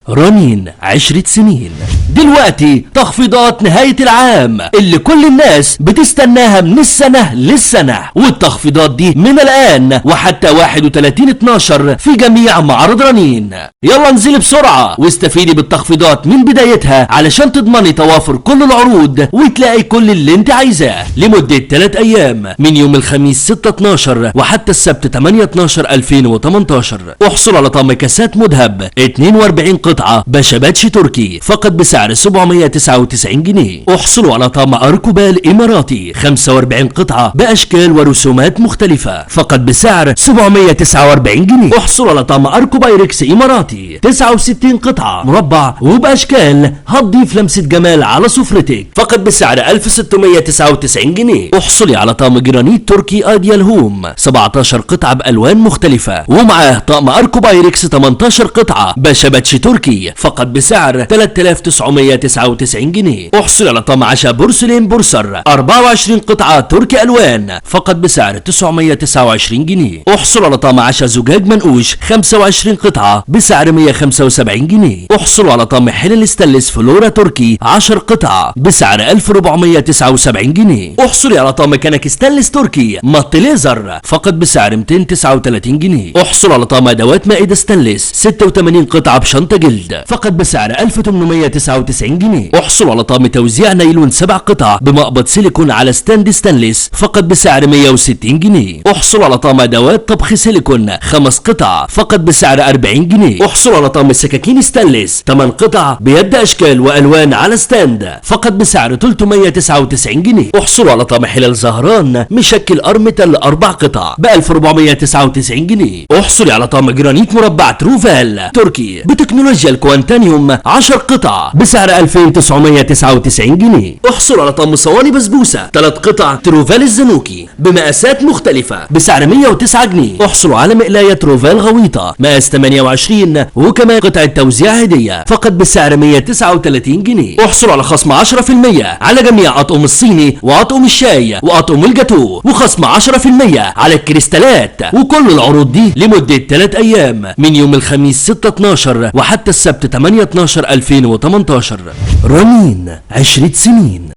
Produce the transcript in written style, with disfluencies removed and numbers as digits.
رنين 10 سنين. دلوقتي تخفيضات نهاية العام اللي كل الناس بتستناها من السنة للسنة، والتخفيضات دي من الآن وحتى 31/12 في جميع معارض رنين. يلا انزلي بسرعة واستفيدي بالتخفيضات من بدايتها علشان تضمني توافر كل العروض وتلاقي كل اللي انت عايزاه لمدة 3 أيام من يوم الخميس 6/12 وحتى السبت 8/12/2018. احصل على طقم كاسات مذهب 42 قطعة بشباتشي تركي فقط بسعر 799 جنيه. احصلوا على طقم أركوبال إماراتي 45 قطعة بأشكال ورسومات مختلفة فقط بسعر 749 جنيه. احصلوا على طقم أركوبايركس إماراتي 69 قطعة مربع وبأشكال هتضيف لمسة جمال على سفرتك فقط بسعر 1699 جنيه. احصلي على طقم جرانيت تركي ايديال هوم 17 قطعة بألوان مختلفة ومعاه طقم أركوبايركس 18 قطعة بشباتشي تركي فقط بسعر 3999 جنيه. احصل على طقم عشاء بورسلين بورسر 24 قطعة تركي ألوان فقط بسعر 929 جنيه. احصل على طقم عشاء زجاج منقوش 25 قطعة بسعر 175 جنيه. احصل على طقم حلل ستانلس فلورا تركي 10 قطع بسعر 1479 جنيه. احصلي على طقم كنك ستانلس تركي مط ليزر فقط بسعر 239 جنيه. احصل على طقم ادوات مائدة ستانلس 86 قطعة بشنطة جلد فقط بسعر 1899 جنيه. احصل على طقم توزيع نايلون 7 قطع بمقبض سيليكون على stand ستانلس فقط بسعر 160 جنيه. احصل على طقم ادوات طبخ سيليكون 5 قطع فقط بسعر 40 جنيه. احصل على طقم سكاكين ستانلس 8 قطع بيد اشكال والوان على stand فقط بسعر 399 جنيه. احصلوا على طقم حلال زهران مشكل ارمتال 4 قطع ب 1499 جنيه. احصلي على طقم جرانيت مربع تروفال تركي بتكنولوجيا الكوانتانيوم 10 قطع بسعر 2999 جنيه. احصلوا على طقم صواني بسبوسه 3 قطع تروفال الزنوكي بمقاسات مختلفة بسعر 109 جنيه. احصلوا على مقلايه تروفال غويطه مقاس 28 وكمان قطعه توزيع هديه فقط بسعر 139 جنيه. احصلوا على خصم 10% على جميع اطقم الصيني واطقم الشاي واطقم الجاتو وخصم 10% على الكريستالات، وكل العروض دي لمدة 3 ايام من يوم الخميس 6/12 وحتى السبت 8/12/2018. رنين 10 سنين.